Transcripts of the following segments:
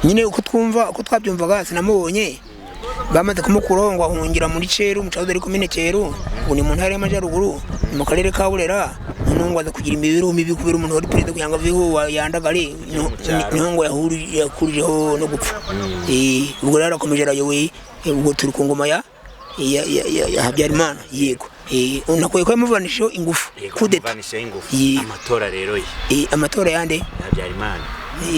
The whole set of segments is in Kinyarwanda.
Nyine uko twumva, uko twabyumvaga, sinamubonye. Bamaze kumukuraho ngo ahungira muri Cyeru, mu cyahoze ari komine Cyeru, ubu ni mu ntara y'Amajyaruguru, ni mu karere ka Burera. Noneho ngo aza kugira imibereho mibi kubera umuntu wari perezida kugira ngo aveho yandagare, niho ngo yakurijeho no gupfa. Ubwo rero arakomeje arayoboye, ubwo turi ku ngoma ya Habyarimana. Yego, nakuye ko yamuvanishijeho ingufu, kudeta. Amatora rero ye? Amatora yande? Habyarimana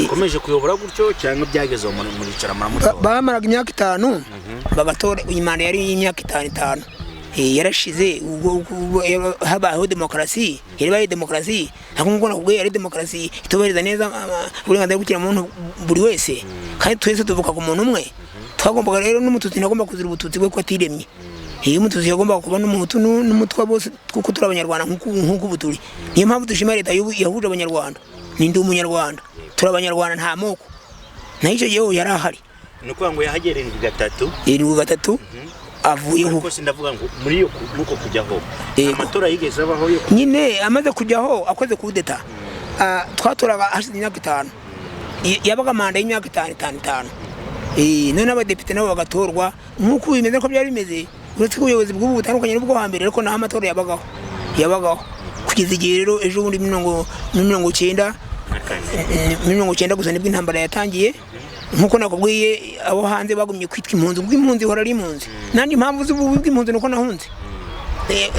ukomeje kuyobora gutyo cyangwa byageze muricara muramutora? Bamaraga imyaka 5 bagatora, imanda yari imyaka 5 5 yarashize. Ubwo habayeho demokarasi, yari baye demokarasi, ariko nk'uko nakubwiye yari demokarasi itubahiriza neza uburenganzira bw'ikiremwamuntu buri wese, kandi twese tuvuka ku muntu umwe. Twagombaga rero n'umututsi ntagomba kuzira ubututsi bwe ko atiremye. Iyo umututsi yagombaga kuba n'umuhutu n'umutwa bose, kuko turi abanyarwanda nk'uko ubu turi. Niyo mpamvu dushima leta yahuje abanyarwanda. Ninde umunyarwanda? Turi abanyarwanda, nta moko. Naho icyo gihe yari ahari. Ni ukuvuga ngo yahagera 73. 73 avuyeho. Ariko sindavuga ngo muri iyo nuko kujyaho amatora yigeze abaho yo nyine amaze kujyaho akoze kudeta. Twatoraga hashize imyaka 5, yabaga manda y'imyaka 5 5 5. None abadepite nabo bagatorwa nk'uko bimeze, ko byari bimeze, uretse ko ubuyobozi bw'ubu butandukanye n'ubwo hambere, ariko naho amatora yabagaho kugeza igihe rero ejo bundi 90, 90 gusa nibwo intambara yatangiye. Nkuko nakubwiye, abo hanze bagumye kwitwa impunzi, ubwo impunzi ihora ari impunzi. Nandi impamvu z'ububi bw'impunzi nuko nahunze,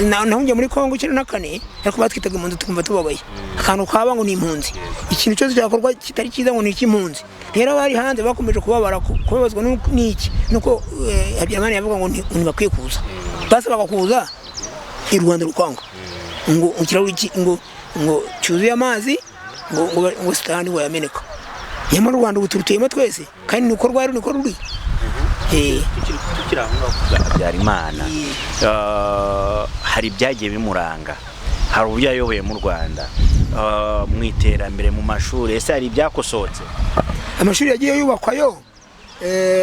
nahungiye muri Kongo 94, ariko batwitaga impunzi tukumva tubabaye. Akantu kaba ngo ni impunzi, ikintu cyose cyakorwa kitari cyiza ngo ni icy'impunzi. Rero abari hanze bakomeje kubabara, kubabazwa n'iki? Nuko Habyarimana yavuga ngo ntibakwiye kuza, basabaga kuza i Rwanda rukanga, ngo ikirahuri ngo cyuzuye amazi ngo sitani ngo yameneka. Nyamara u Rwanda ubu turutuyemo twese, kandi niko rwari niko ruri. Tukiri aho ngaho ku bwa Habyarimana, hari ibyagiye bimuranga, hari uburyo yayoboye mu Rwanda, mu iterambere, mu mashuri. Ese hari ibyakosotse? Amashuri yagiye yubakwayo,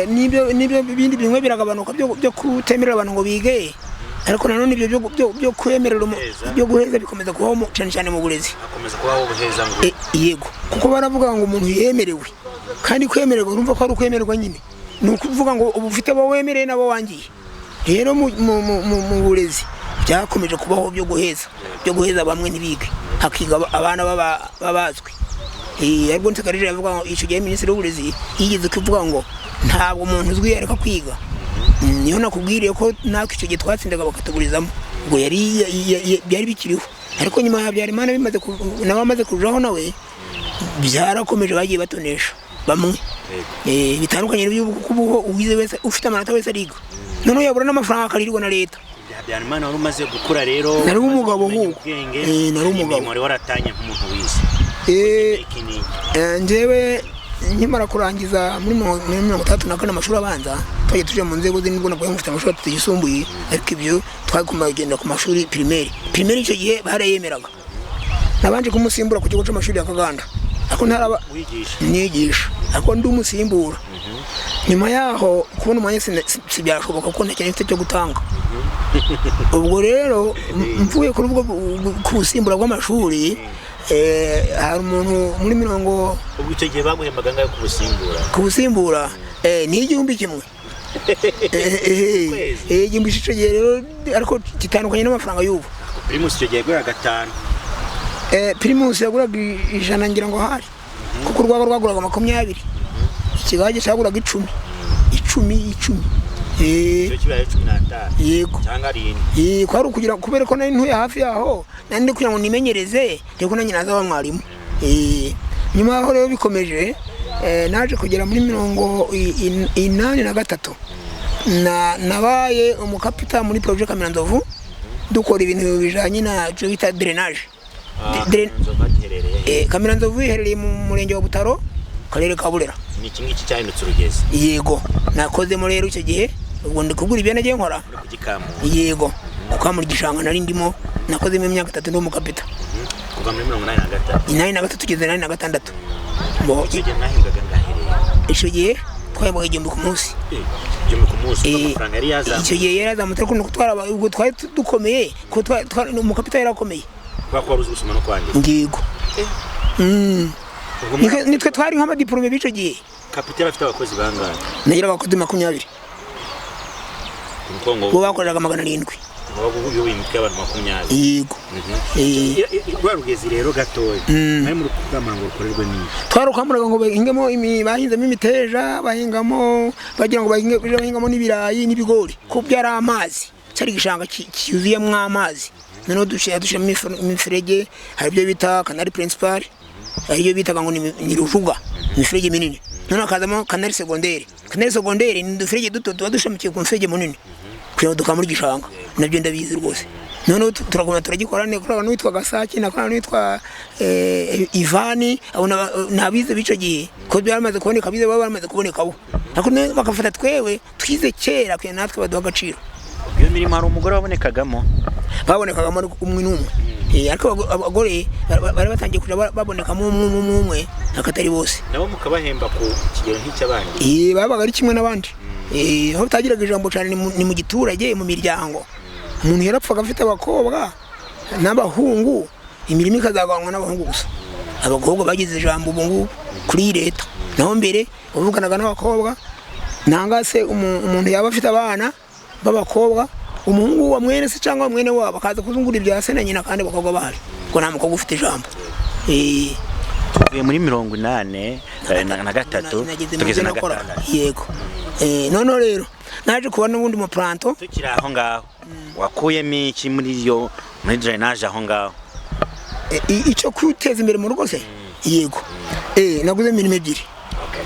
n'ibyo bindi bimwe biragabanuka byo kutemerera abantu ngo bige, ariko nanone ibyo byo kwemerera byo guheza bikomeza kubaho, cyane cyane mu burezi. Hakomeza kubaho ubuheza ngo? Yego, kuko baravuga ngo umuntu yemerewe, kandi kwemererwa urumva ko ari ukwemererwa nyine, ni ukuvuga ngo ubu ufite abo wemereye n'abo wangiye. Rero mu burezi byakomeje kubaho byo guheza bamwe ntibige, hakiga abana babazwi. Ariko Nsekarije yavuga ngo icyo gihe minisitiri w'uburezi yigeze kuvuga ngo ntabwo umuntu uzwi yareka kwiga. Niho nakubwiriye ko natwe icyo gihe twatsindaga bakatugurizamo, ubwo yari byari bikiriho. Ariko nyuma ya Habyarimana bimaze nawe amaze kujaho, nawe byarakomeje, bagiye batonesha bamwe. Bitandukanye n'ubu uwize wese, ufite amanota wese ariga, noneho yabura n'amafaranga akarirwa na leta. Habyarimana wari umaze gukura rero? Nari umugabo nk'uko. Nari umugabo. Wari waratanye nk'umuntu wize? Njyewe nkimara kurangiza muri 64 amashuri abanza, twagiye tujya mu nzego z'inibwo nabwo mfite amashuri atatu yisumbuye, ariko ibyo twagombaga kugenda ku mashuri primaire. Primaire icyo gihe barayemeraga. Nabanje kumusimbura ku kigo cy'amashuri ya Kaganda, ariko ntaraba nigisha, ariko ndi umusimbura. Nyuma yaho kubona umwanya si byashoboka kuko nta kintu mfite cyo gutanga. Ubwo rero mvuye kuri ubwo ku busimbura bw'amashuri, hari umuntu muri mirongo Ubwo icyo gihe baguhembaga angahe kubusimbura? Kubusimbura ni 1000. 1000 icyo gihe rero, ariko gitandukanye n'amafaranga y'ubu. Primus icyo gihe yaguraga 5. Primus yaguraga 100 ngira ngo hari, kuko urwagwa rwaguraga 20, ikigage cyaguraga 10, 10, 10. Icyo kibaye 15. Yego. Cyangwa 7. Kwari ukugira kubera ko nari ntuye hafi yaho, nari ndi kugira ngo nimenyereze ndiko nanjye nazaba mwarimu. Nyuma yaho rero bikomeje, naje kugera muri 83, nabaye umukapita muri projet Kamiranzovu, dukora ibintu bijanye na cyo bita drainage. Kamiranzovu iherereye mu murenge wa Butaro, karere ka Burera. Ni iki ngiki cyahindutse urugezi? Yego, nakozemo rero icyo gihe, ubwo ndi kugura ibyo nagiye nkora. Yego, kukamura igishanga nari ndimo, nakozemo imyaka 3 ndi umukapita. Kuva muri 83? 83 kugeza 86. Icyo gihe mwahingaga ngahereye? Icyo gihe twahembwaga 1000 ku munsi. 1000 ku munsi, amafaranga yari yazamutse? Icyo gihe yari yazamutse, ariko ubwo twari dukomeye, kuko umukapita yarakomeye. Kubera ko wari uzi gusoma no kwandika? Yego. Nitwe twari nk'abadiplome b'icyo gihe. Kapiteni afite abakozi bangahe? Nagira abakozi 20. Umukongo Bo bakoreraga 700. Wabaga imitwe y'abantu 20. Yego. Rwa rugezi rero gatoya mwari muri kukamura ngo rukorerwe n'iki? Twarukamuraga ngo bahingemo, bahinzemo imiteja, bahingamo, bagira ngo bahinge, bahingamo n'ibirayi n'ibigori, kuko byari amazi, cyari igishanga cyuzuyemo amazi. Noneho dushyiramo imifurege, hari ibyo bita canal principal, hari ibyo bitaga ngo ni rujuga, imifurege minini. Noneho hakazamo canal secondaire. Canal secondaire ni udufurege duto tuba dushamikiye ku mufurege munini kugira ngo dukamure igishanga. Nabyo ndabizi rwose. Noneho turaguma turagikora, nakorana n'uwitwa Gasaki, nakorana n'uwitwa Ivani. Abo ni abize b'icyo gihe, kuko byaramaze kuboneka, abize baba baramaze kuboneka bo, ariko noneho bagafata twewe twize kera kugira natwe baduha agaciro. Iyo mirimo hari umugore wabonekagamo? Babonekagamo ariko umwe n'umwe. Ariko abagore bari batangiye kuja babonekamo umwe umwe umwe, ariko atari bose. Nabo mukabahemba ku kigero nk'icy'abandi? Babaga ari kimwe n'abandi. Aho utagiraga ijambo cyane ni mu giturage, mu miryango. Umuntu yarapfaga afite abakobwa n'abahungu, imirimo ikazagabanywa n'abahungu gusa. Abakobwa bagize ijambo ubu ngubu kuri iyi leta, naho mbere wavuganaga n'abakobwa. Nanga se umuntu yaba afite abana b'abakobwa, umuhungu wa mwene se cyangwa mwene wabo akaza kuzungura ibya se na nyina, kandi abakobwa bahari, ngo nta mukobwa ufite ijambo. Tuvuye muri 83 Nageze mu tugeze byo na nakoraga. 6. Yego. Noneho rero naje kuba n'ubundi mu planto. Tukiri aho ngaho, wakuyemo iki muri iyo, muri drainage aho ngaho? Icyo kwiteza imbere mu rugo se? Yego. Naguze imirimo 2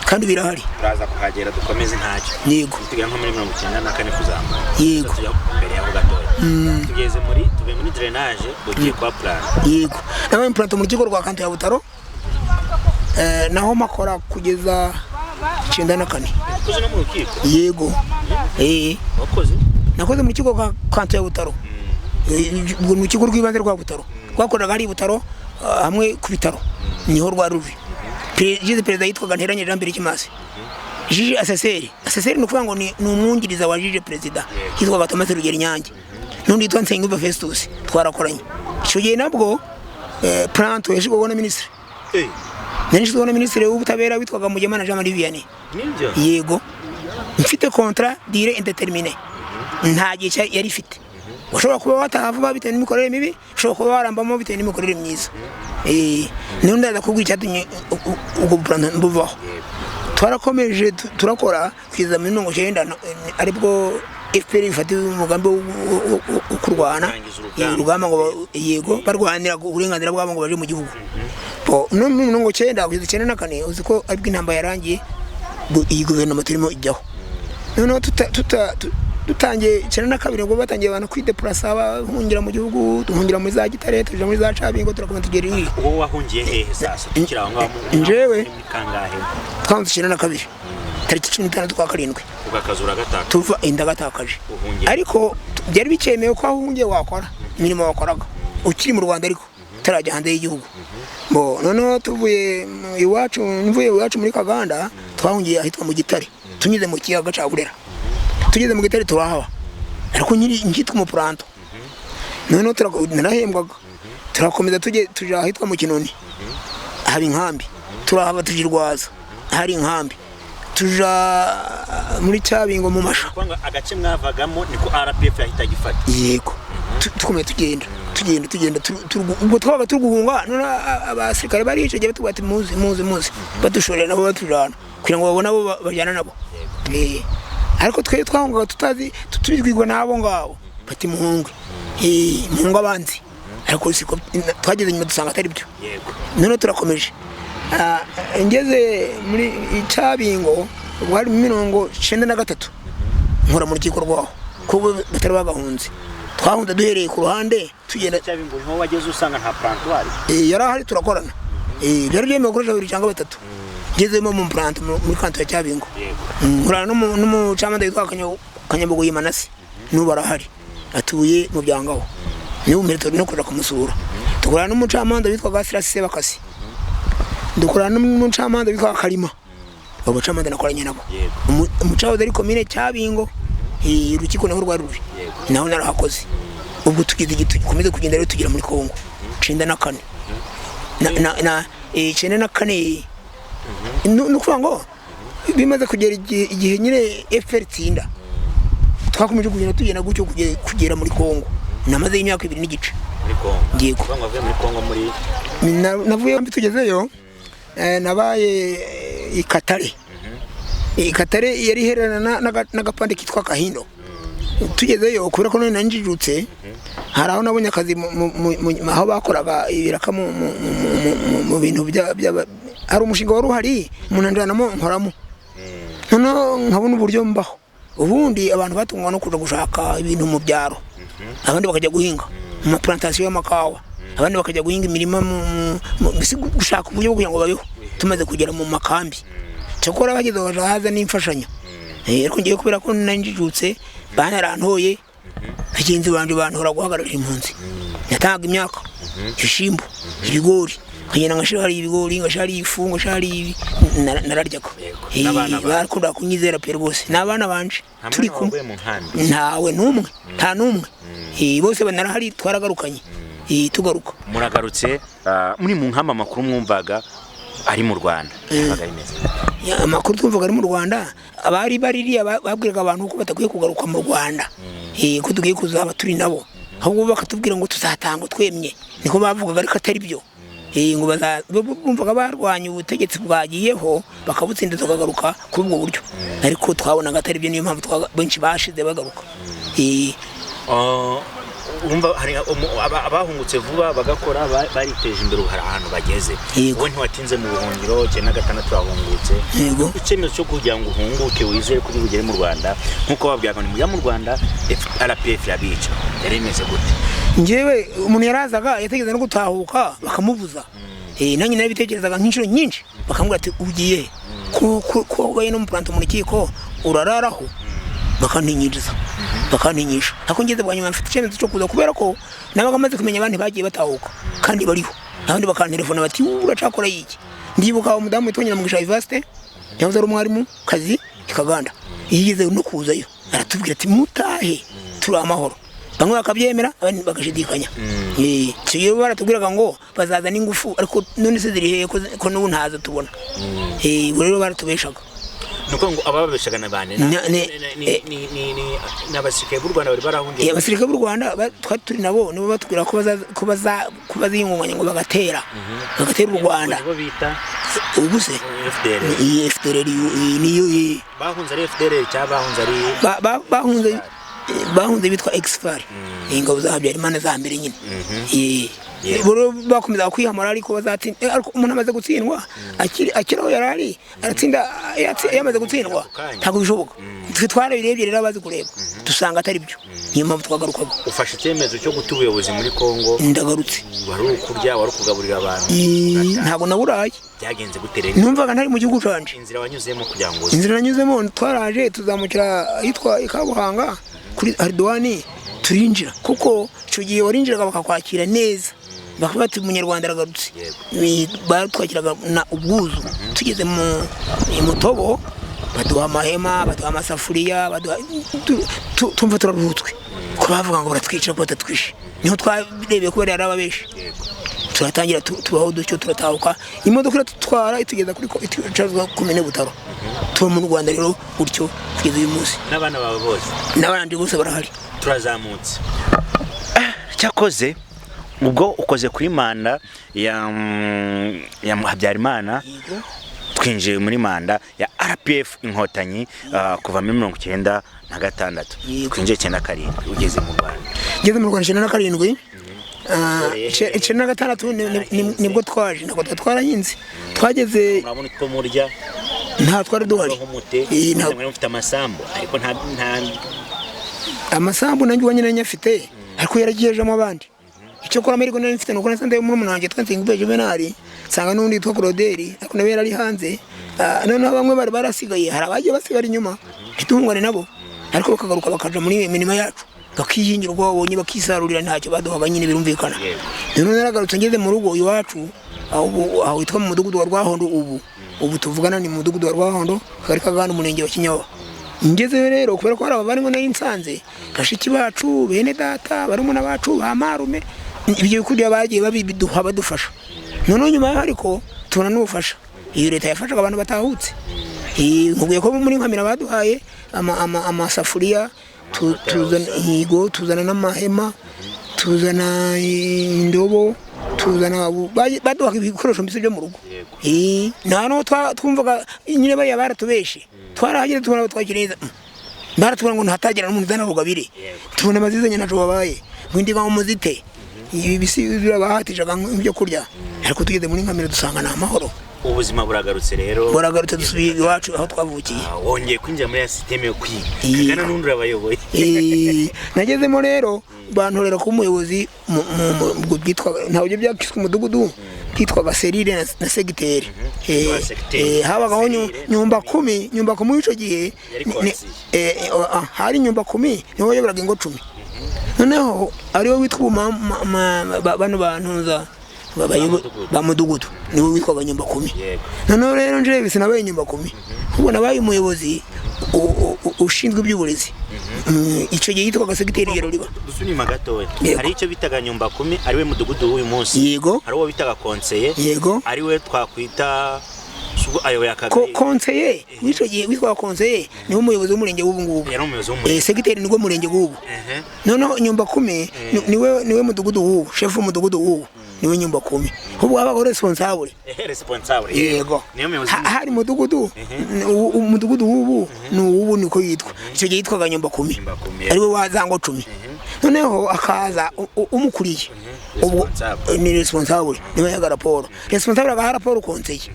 kandi birahari. Turaza kuhagera, dukomeze ntacyo. Yego. Tugera nko muri 94 kuzamura. Yego. Tujya imbere yaho gatoya. Tugeze muri, tuvuye muri drainage, ugiye kwa plan. Yego, nabaye planto mu rukiko rwa kanto ya Butaro. Naho makora kugeza 94. Ukoze no mu rukiko? Yego. Wakoze? Nakoze mu rukiko rwa kanto ya Butaro. Ubwo ni urukiko rw'ibanze rwa Butaro, rwakoraga hari i Butaro, hamwe ku bitaro niho rwari ruri. Juge perezida yitwaga Nteranye Jean Pierre Kimasi. Juge assesseur, assesseur ni ukuvuga ngo ni umwungiriza wa juge perezida, yitwaga Thomas Rugero Inyange, n'undi yitwa Nsengiyumva Festus, twarakoranye icyo gihe. Nabwo planto yashyirwaho na minisitiri. Nari nshyizweho na minisitiri w'ubutabera witwaga Mugemana Jean Marie Vianney. Nibyo? Yego, mfite contrat durée indéterminée, nta gihe yari ifite. Ushobora kuba wataha vuba bitewe n'imikorere mibi, ushobora kuba warambamo bitewe n'imikorere myiza. Niyo ndaza kubwira icyatumye ubwo bupuranto buvaho. Twarakomeje turakora kugeza muri 90, aribwo FPR ifata umugambi wo kurwana Kurangiza urugamba. Urugamba ngo yego, barwanira uburenganzira bwabo ngo baje mu gihugu. Bo no muri 90 kugeza 94, uzi ko aribwo intambara yarangiye, iyi guverinoma turimo ijyaho. Noneho dutangiye 92, ubwo batangiye abantu kwidepurasa bahungira mu gihugu, duhungira muri za Gitare, tuja muri za Cabingo, turakomeza tugera iriya. Wowe wahungiye hehe sasa, tukiri aho ngaho? Njyewe? Muri kangahe? Twanze 92, tariki 15 z'ukwa karindwi. Ugakaza uragataka? Tuva indagatakaje. Uhungiye. Ariko byari bikemewe ko aho uhungiye wakora imirimo wakoraga ukiri mu Rwanda, ariko utarajya hanze y'igihugu. Bo noneho tuvuye iwacu, mvuye iwacu muri Kaganda, twahungiye ahitwa mu Gitare, tunyuze mu kiyaga cya Burera. Tugeze mu Gitare turahaba, ariko nkiri nkitwa umupuranto. Noneho narahembwaga, turakomeza tujye tuja ahitwa mu Kinoni, haba inkambi, turahaba, tujirwaza hari inkambi, tuja muri Cyabingo mu Masha. Kwanga agace mwavagamo niko RPF yahitaga ifata? Yego. Tukomeye tugenda tugenda tugenda, ubwo twabaga turi guhunga. None abasirikare bari icyo gihe batubwira ati muze muze muze, badushorera nabo batujana kugira ngo babone abo bajyana nabo. Ariko twe twahungaga tutazi, tubibwirwa n'abo ngabo bati muhunge. Muhunge abanzi, ariko siko twageze nyuma dusanga atari byo. Noneho turakomeje. Ngeze muri Cyabingo, ubwo hari 93, nkora mu rukiko rwaho kuko batari bagahunze. Twahunze duhereye ku ruhande tugenda. Cyabingo niho wageze usanga nta plantoir? Yari ahari, turakorana. Byari byemewe gukoresha babiri cyangwa batatu. Ngezemo mu planto muri kanto ya Cyabingo. Nkorana n'umucamanza witwa Kanyabugoyi Manase, n'ubu arahari, atuye mu Byangaho, niwe mperutse no kuja kumusura. Dukorana n'umucamanza witwa Gasirasi Sebakasi, dukorana n'umucamanza witwa Karima. Abo bacamanza nakoranye nabo. Umucamanza ari komine Cyabingo, urukiko naho rwari ruri. Naho narahakoze. Ubwo tugeze igihe dukomeze kugenda rero, tugera muri Kongo 94 na 94. Ni ukuvuga ngo bimaze kugera igihe nyine FPR itsinda, twakomeje kugenda tugenda gutyo kugera muri Kongo. Namazeyo imyaka 2 n'igice muri Kongo. Yego. Uvuga ngo wavuye muri Kongo muri Navuye tugezeyo, nabaye i Katare. I Katare yari ihererana n'agapande kitwa Kahindo. Tugezeyo, kubera ko none nanjijutse, hari aho nabonye akazi aho bakoraga ibiraka mu bintu bya hari umushinga wari uhari, umuntu anjanamo nkoramo, noneho nkabona uburyo mbaho. Ubundi abantu batungwa no kuja gushaka ibintu mu byaro, abandi bakajya guhinga mu maplantation y'amakawa, abandi bakajya guhinga imirima mbese gushaka uburyo bwo kugira ngo babeho. Tumaze kugera mu makambi, cyakora bageze baja haza n'imfashanyo. Ariko ngiye kubera ko nanjijutse, banarantoye, bagenzi banje bantora guhagararira impunzi. Natangaga imyaka, ibishimbo, ibigori, nkagenda ngashira hari ibigori, ngashira hari ifu, ngashira hari ibi, nararyaga. Yego. N'abana bawe? Barakunda kunyizera pe rwose, n'abana banje Nta turi mwana kumwe. waguye mu nkambi? Ntawe n'umwe, nta n'umwe. Bose banarahari, twaragarukanye. Tugaruka. Muragarutse, muri mu nkambi, amakuru mwumvaga ari mu Rwanda yabaga bimeze gute? Ya, amakuru twumvaga ari mu Rwanda, abari baririya babwiraga abantu ko batakwiye kugaruka mu Rwanda, ko tugiye kuzaba turi nabo, ahubwo bakatubwira ngo tuzatanga twemye, niko bavugaga, ariko atari byo. Ngo bumvaga barwanya ubutegetsi bwagiyeho bakabutsinda, tukagaruka kuri ubwo buryo, ariko twabonaga atari byo, niyo mpamvu benshi bashize bagaruka. Urumva hari abahungutse vuba bagakora, bariteje imbere, ubu hari ahantu bageze. Yego. Wowe ntiwatinze mu buhungiro, 96 urahungutse. Yego. Icyemezo cyo kugira ngo uhunguke wizere ko uri bugere mu Rwanda, nk'uko babwiraga ngo nimujya mu Rwanda RPF irabica, yari imeze gute? Njyewe umuntu yarazaga yategereza no gutahuka bakamubuza. Nanjye narabitekerezaga nk'inshuro nyinshi, bakambwira ati ugiye ko ubaye no mu planto mu rukiko urararaho, bakantinyiriza, bakantinyisha. Ariko ngeze bwa nyuma mfite icyemezo cyo kuza, kubera ko nabaga maze kumenya abandi bagiye batahuka kandi bariho, abandi bakantelefona bati uracakora iki. Ndibuka umudamu witwa Nyiramugisha Evaste, yahoze ari umwarimu kazi i Kaganda, yigeze no kuzayo aratubwira ati mutahe turi amahoro. Bamwe bakabyemera, abandi bagashidikanya. Icyo gihe baratubwiraga ngo bazaza n'ingufu, ariko none se ziri hehe ko n'ubu ntazo tubona? Ubwo rero baratubeshaga. Ni ukuvuga ngo abababeshaga ni bande? Ni abasirikare b'u Rwanda bari barahungiye? Abasirikare b'u Rwanda twari turi nabo, nibo batubwira ko baziyungunganya ngo bagatera u Rwanda. Nibo bita Ubu se FDR? Iyi FDR niyo Bahunze ari FDR cyangwa bahunze ari Bahunze bitwa Exfar, ingabo za Habyarimana za mbere nyine. Yeah. Bro, bakomeza kwihamara, ariko bazatsinda. Ariko umuntu amaze gutsindwa akiri aho yari ari aratsinda, yamaze gutsindwa Ako kanya. ntabwo bishoboka. Twe twarabirebye rero, abazi kureba, dusanga atari byo, niyo mpamvu twagarukaga. Ufashe icyemezo cyo guta ubuyobozi muri Kongo? Ndagarutse. Wari ukurya, wari ukugaburira abantu? Ntabwo naburaye. Byagenze gute rero? Numvaga ntari mu gihugu canje. Inzira wanyuzemo kugira ngo uze? Inzira nanyuzemo, twaraje tuzamukira ahitwa i Kabuhanga kuri Hariduwani, turinjira, kuko icyo gihe warinjiraga bakakwakira neza, bakavuga ati umunyarwanda aragarutse. Yego. Batwakiraga na ubwuzu. Tugeze mu i Mutobo baduha amahema, baduha amasafuriya, baduha tumva turaruhutswe, ko bavuga ngo baratwica ko batatwishe, niho twarebeye ko bari ari ababeshi. Yego. Turatangira tubaho dutyo, turatahuka, imodoka iratutwara itugeza kuri itugeza komine Butaro, tuba mu Rwanda rero gutyo kugeza uyu munsi. N'abana bawe bose? N'abandi bose barahari. Turazamutse. Cyakoze ubwo ukoze kuri manda ya Habyarimana, twinjiye muri manda ya RPF Inkotanyi, kuva muri 96. Yego. Twinjiye 97, ugeze mu Rwanda. Ngeze mu Rwanda 97, 96 nibwo twaje, ntabwo twari twarahinze, twageze Murabona utwo murya? Nta twari duhari. Mubaho mute? Mwari mufite amasambu, ariko nta Amasambu nanjye uwanjye nari nyafite, ariko yaragejejemo abandi. Icyo kora amahirwe nari mfite nuko nasanze murumuna wanjye yitwa Nsengimana Juvenal, nsanga n'undi witwa Claudel, ariko nawe yari ari hanze. Noneho bamwe bari barasigaye, hari abagiye basigara inyuma ntituhungane nabo, ariko bakagaruka bakaja muri iyo mirima yacu bakihingira uko babonye, bakisarurira, ntacyo baduhaga nyine, birumvikana. Yego. Noneho naragarutse ngeze mu rugo iwacu aho ubu, aho witwa mu mudugudu wa Rwahondo, ubu tuvugana ni mu mudugudu wa Rwahondo, akagari ka Gahanda, umurenge wa Kinyawa. Ngezeyo rero, kubera ko hari abavandimwe nari nsanze, bashiki bacu, bene data, barumuna bacu, ba marume, ibyo kurya bagiye babiduha, badufasha. Noneho nyuma yaho ariko Tubona n'ubufasha, iyo leta yafashaga abantu batahutse. Nkubwiye ko muri Nkamira baduhaye amasafuriya, tuzana, yego, tuzana n'amahema, tuzana indobo, tuzana, baduhaga ibikoresho mbese byo mu rugo. Nta n'uwo twumvaga nyine bariya baratubeshe. Twarahageze tubona batwakiriye neza. Baratubwira ngo ntihatagira n'umuntu uzana rugabire. Tubona abazizanye ntaco babaye, ngo indi ngo muzite ibi bisi birabahatishaga nk'ibyo kurya. Ariko tugeze muri Nkamira dusanga ni amahoro. Ubuzima buragarutse rero. Buragarutse, dusubiye iwacu aho twavukiye. Wongeye kwinjira muri ya système yo kwiga. Yego. Kagana n'undi urabayoboye. Nagezemo rero bantorera kuba umuyobozi ubwo bwitwa, ntabwo byakiswe umudugudu, bwitwaga serire na segiteri. Wa segiteri. Habagaho Serire. Nyumba kumi, nyumba kumi w'ico gihe. Yari konseye. Hari nyumba kumi niwe wayoboraga ingo 10, noneho ariwe witwa ubu bano bantuza Mudugudu. Ba mudugudu niwe witwaga nyumba kumi. Noneho rero njyewe sinabaye nyumba kumi, ahubwo nabaye umuyobozi ushinzwe iby'uburezi. Icyo gihe yitwaga segiteri ya Ruriba. Dusubire inyuma gatoya. Yego. Hari icyo bitaga nyumba kumi, ariwe mudugudu w'uyu munsi. Yego. Hari uwo bitaga konseye. Yego. Ariwe twakwita ubwo ayoboye akagari. Konseye w'icyo gihe witwaga konseye niwe muyobozi w'umurenge w'ubu ngubu. Yari umuyobozi w'umurenge. Segiteri nibwo murenge w'ubu. Noneho nyumba kumi niwe mudugudu w'ubu, shefu w'umudugudu w'ubu niwe nyumba kumi, ahubwo habaho responsable. Responsable. Yego. Niyo muyobozi. Hari mudugudu, umudugudu w'ubu ni uw'ubu niko yitwa, icyo gihe yitwaga nyumba kumi. Nyumba kumi. Ariwe wazango 10, noneho akaza umukuriye ubwo. Responsable. Ni responsable niwe yaga raporo, responsable agaha raporo konseye,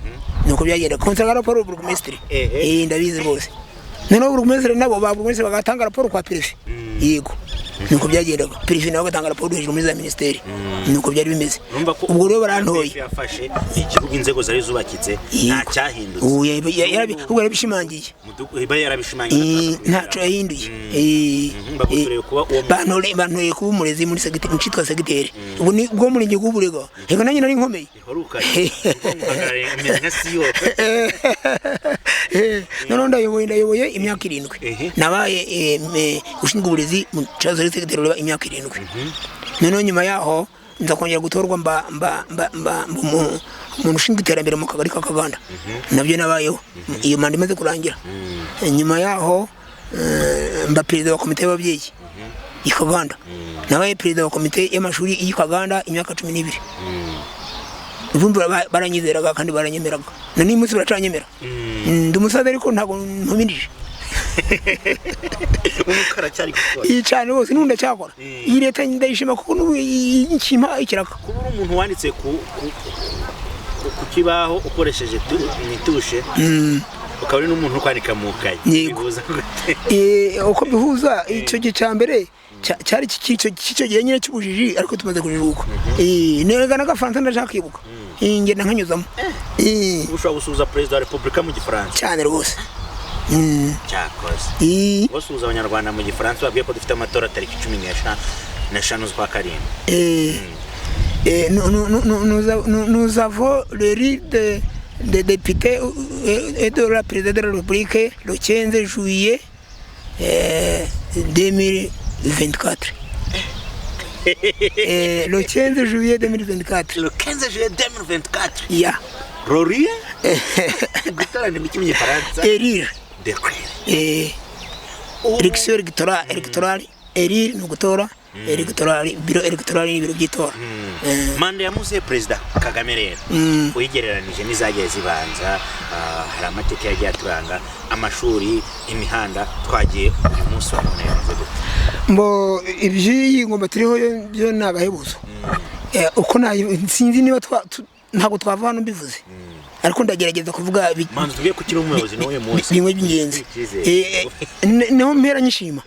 nuko byagenda, konseye agaha raporo burugumesitiri. Ndabizi rwose. Noneho burugumesitiri nabo ba burugumesitiri bagatanga raporo kwa perefe. Yego, nuko byagendaga, perefe nawe agatanga raporo hejuru muri za minisiteri, nuko byari bimeze. Urumva ko Ubwo rero barantoye. Yafashe igihugu, inzego zari zubakitse, nta cyahindutse. Ubu ubwo yarabishimangiye. Mudugudu iba yarabishimangiye. Ntaco yahinduye. Bagutoreye kuba uwo Bantoreye kuba umurezi muri segiteri, mu citwa segiteri, ubu ni bwo murenge w'uburega. Ego, nanjye nari nkomeye. Urukaye umeze nka siyo. Noneho ndayoboye imyaka 7. Nabaye ushinzwe uburezi mu cyazo ari segiteri ureba imyaka 7. Noneho nyuma yaho nza kongera gutorwa mba umuntu ushinzwe iterambere mu kagari ka Kaganda, nabyo nabayeho iyo manda imaze kurangira. Nyuma yaho mba perezida wa komite y'ababyeyi i Kaganda. Nabaye perezida wa komite y'amashuri y'i Kaganda imyaka 12. Urumva baranyizeraga kandi baranyemeraga, na n'uyu munsi baracanyemera. Ndi umusaza ariko ntabwo ntumirije. Umukara cyari gukora. Iyi cyane rwose, n'ubu ndacyakora. Iyi leta ndayishima kuko n'ubu ikimpa ikiraka. Kuba uri umuntu wanditse ku kibaho ukoresheje itushe, ukaba uri n'umuntu uri kwandika mu kayi. Yego. Bihuza gute? Uko bihuza, icyo gihe cya mbere cyari cy'icyo gihe nyine cy'ubujiji, ariko tumaze kujijuka. Nega n'agafaransa ndashaka kwibuka. Ngenda nkanyuzamo. Uba ushobora gusuhuza perezida wa repubulika mu gifaransa? Cyane rwose. Cyakoze basuhuza abanyarwanda mu gifaransa, babwiye ko dufite amatora tariki 15 z'ukwa karindwi. Nous avons le rite de député et de la président de la République le 15 juillet 2024. Le 15 juillet 2024. Le 15 juillet 2024. Ya. Roriye gutora ni mu gifaransa? Élire. Declare. Élection électorale, électorale, élire ni ugutora, électorale, bureau électoral ni ibiro by'itora. Manda ya muze perezida Kagame rero, uyigereranije n'izagiye zibanza, hari amateka yagiye aturanga, amashuri, imihanda, twagiye, uyu munsi wa none yavuze gute? Mbo iby'iyi ngoma turiho byo ni agahebuzo. Uko sinzi niba ntabwo twava hano mbivuze, ariko ndagerageza kuvuga Manzi tubwiye ko ukiri umuyobozi n'uyu munsi. bimwe by'ingenzi. Icyizere. Niho mpera nyishima.